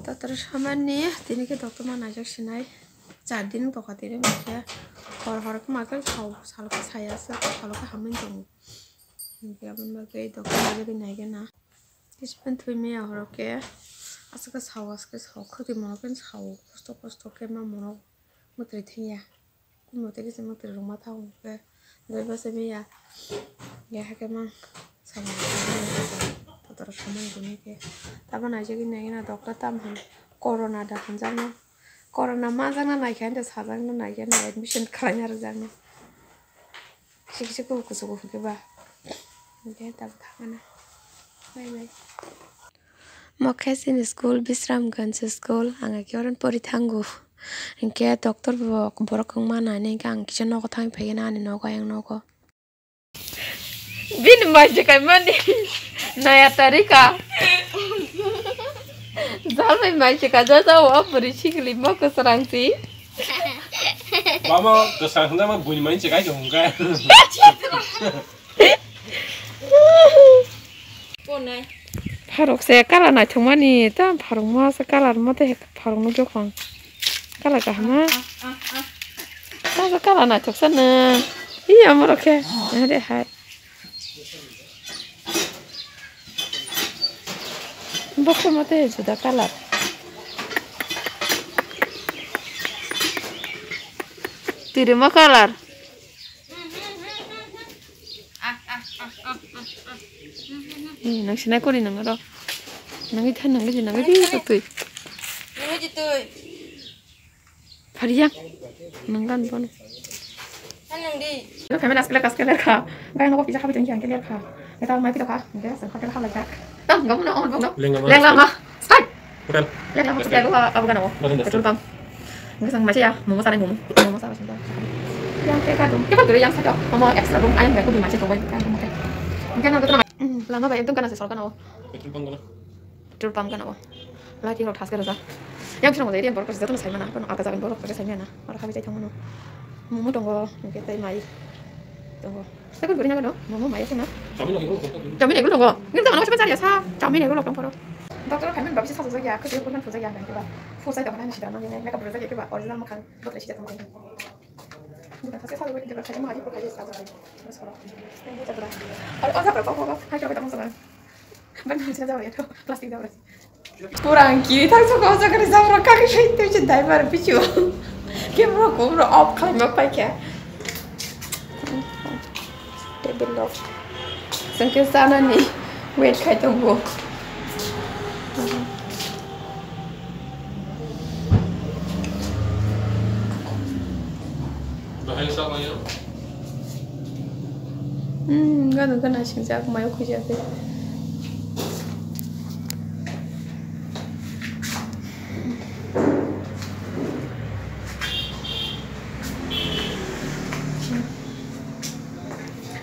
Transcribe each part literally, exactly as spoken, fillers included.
Doctor samani tini khe doctor ma naijak sinai. Char din wng tongkha tini, hwnkhe hor hor khe ma khe sao, salo khe saya se, salo khe hamwi tongo. Hwnkhe aboni bagwi doctor naijagwi naigana. Kisa phano thwi maya horo khe, aswk khe sao, aswk khe sao, khwtwi mano khe sao, kosto kosto khe ma mano mwtwi thwiya. Kumo tei kisa mwtwi rwma thango hwnkhe, doi bwsai maya. Hwnkhe hakhe mang samung tangmani totoro samung tongwi khe. Tamo naijagwi naigana doctor tamo hwn corona da hwnjakno. Corona manjakna naikhe, ante sajakno naikhe, admission khlaina rwjakno. Kisa kisa kubu kuchugo hwnkhe ba. Hwnkhe tabuk thangmano. Bye bye. Mo khe chini school Bisramganj school, ang khe oro pori thango. Hwnkhe doctor bo borok wngma nai, hwnkhe ang kisa nogo thangwi phaikhe ani nogo, ayang nogo. Bini mai se kaimani naya tarika. Jalbai mai se kaja jao, o bwrwi sikli mo kwsrang si. Mama kwsrang hwnjama buini mai se kai hwnka. Pharok se colour naithokmani, ta pharok mo se colour mo te pharok no jokhong. Colour kaham ma. Ta se colour naithok sana. Iya mo rokhe. Are hai. Bokhe mo te juda colour. Tiri mo colour. Eh, nang sinai kori nang aro. Nang itha nang iji nang iji twi. Nang iji twi. Phariya. Nang gan bono. Nang di. Lo kami nas kela kas kela kha. Gaya nogo pizza khabi tengki angke kha. Eta mai pito kha. Angke sa kha kela kha lajak. Tam gamu na on bono. Lengama. Lengama. Start. Hotel. Yang lama kita dua apa kan oh? Petrol pump. Nggak sang macam ya, momo sana momo. Momo sana sana. Yang kayak kadung. Kita beri yang satu. Momo extra dong, ayam nggak kudu macam coba kan momo kayak. Mungkin nanti nama. Lama bayar tuh kan nasi sol kan oh. Petrol pump kan oh. Lighting rok thaske rwjak. Yang sino mojai yang borok jotto sai mana, kono aga jagan borok sai mana. Ora khabi jai thangmano. Momo tongo, hwnkhe tei mai tongo. Tei guri nang no, momo mai sino. Chowmin egg rok tongo. Ngin tamo sima chari sa, chowmin egg rok tong paro. Doctor khaimani babi sa sajak ya, khati ko nan phujak ya, nang kiba. Phujai tong nang sida nang ne, makeup rwjak ya kiba, original makhang, botre sida tong. Bukan thaske sajak, bukan thaske mari ko khai sa. Bas paro. Nang buja bra. Ar oja bra ko ko, hai ko tamo sa. Bang, plastic jabra. Plastic jabra. Pura ang kiri thang soko, oja kari jabra, kaki sai te je diaper bichu. Camera ko bro off khlaima paikha. Table lock. Sengke sanani wait khai tongo. Hmm, gana gana singjak mayo khuijak de.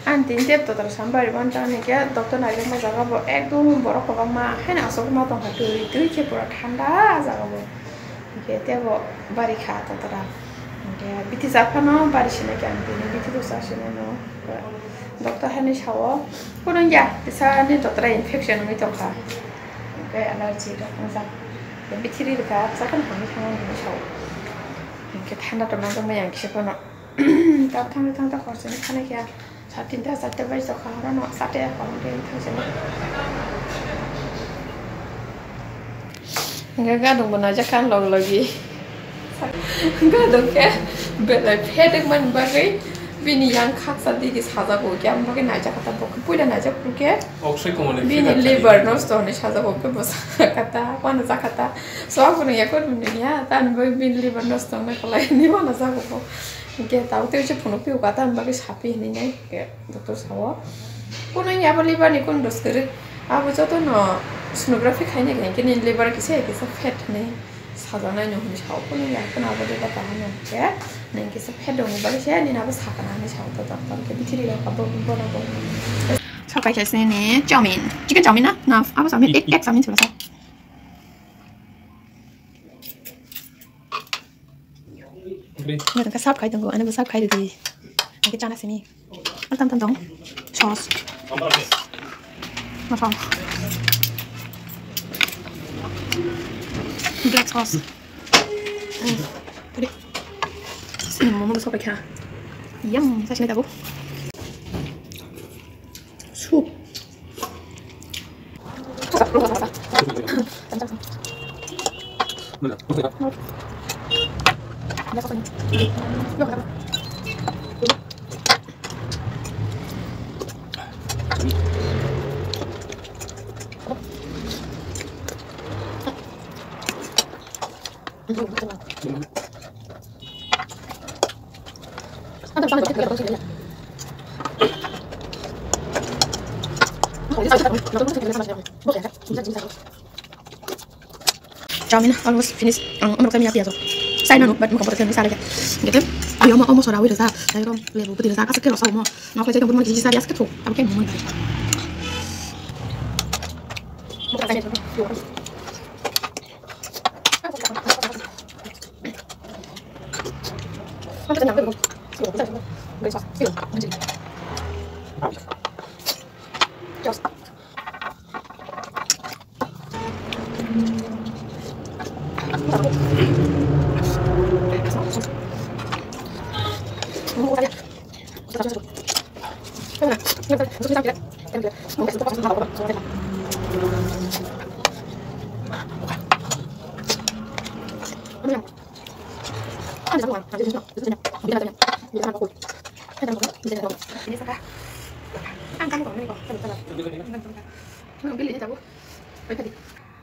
Ang tini tep total sambari manta ni khe doctor nai ma jaga bo ekdom borok kwbangma haino aswk ma tongkha twi twi khe pura thanda jaga bo. Hwnkhe tebo bari kha totora. Hwnkhe bithi jak phano bari sinai khe ang tini bithi rwsa sinai no. Doctor haino sao, phunukya, tisa ni totora infection wngwi tongkha. Hwnkhe allergy rok wngjak. Bithi ri rwkha, jak phano hamwi thangma hinwi sao. Hwnkhe thanda tongma wngkha maya kisa phano. Tabuk thangwi thangwi ta hor sini khanai khe. Sa tinta charta bai jokha horo no sate hor de thang sini. Hingke gadong bo naijak kha log logi. Gadong khe belai phetek mani bagwi bini yang khaksa digi sajak bo khe, ang bagwi naijak kha ta bo khe puila naijak khe. Oksai Kumar ni bini liver nosto hwnwi sajak bo khe bo sakha ta, wano jakha ta. So ang bo nungya khe nungya ta, ani bagwi bini liver nosto hwnwi kwlai hwnwi wano jago bo. Hingke tabuk tei se phunuk phiyok kha ta, ang bagwi sapi hwnwi nai. Doctor sao, "Kuno ya bo liver ni kun dos kwrwi? Abo joto no sonography khaina khe nini liver kisa kisa fat hinwi sajaknai no," hinwi sao. "Kuno ya, kuno abo liver kaham ya khe nini kisa fat dong ni bagwi se nini abo sakana," hinwi sao. To doctor khe bithi ri rok abo bono bo. Sokai khe sini ni chowmin, chicken chowmin na? Na, abo chowmin, egg, egg chowmin sila sa. Nang tongkha serve khai tongo, ano bo serve khai rwdi. Ang khe chana simi. Ang tam tam tong. Sauce. Masala. Black sauce. Sini momo no sopai kha. Yum, sa sini tabuk. Soup. Chowmin almost finish. Ang umrok kami api aso. Sai nanu, but muka botak kami sala kya. Gitu. Ayo ma omo sora wira sa. Sai rom lebu putih sa. Asa kero sa omo. Nak lagi kamu mau kisi sari aske tu. Apa kayak mau.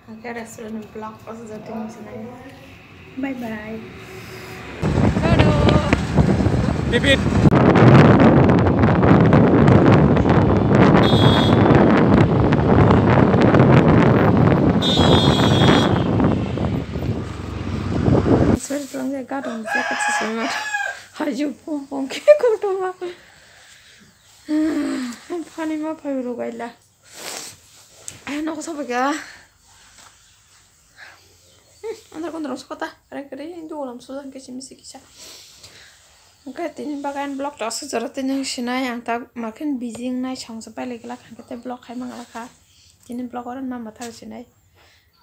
Ang khe restaurant ni vlog o se joto ni sinai. Bye bye. Bibit. Sir, tong gadong jacket se sima. Haju pung pung khe kotor ma. Phani ma phai rugaila. Ai, nogo sobo kya? Hmm, andar kondor sokota. Are kare, hindu olam suja hingke simi sikisa. Hingke tini bagan vlog to asuk jora tini sinai ang ta makin busy nai songsa pai lagi lak hingke te vlog khai mangala kha. Tini vlog oro ma mathar sinai.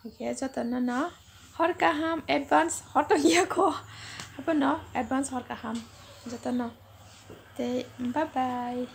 Hingke joto no no hor kaham advance hor to ya ko. Apa no advance hor kaham joto no. Te bye bye.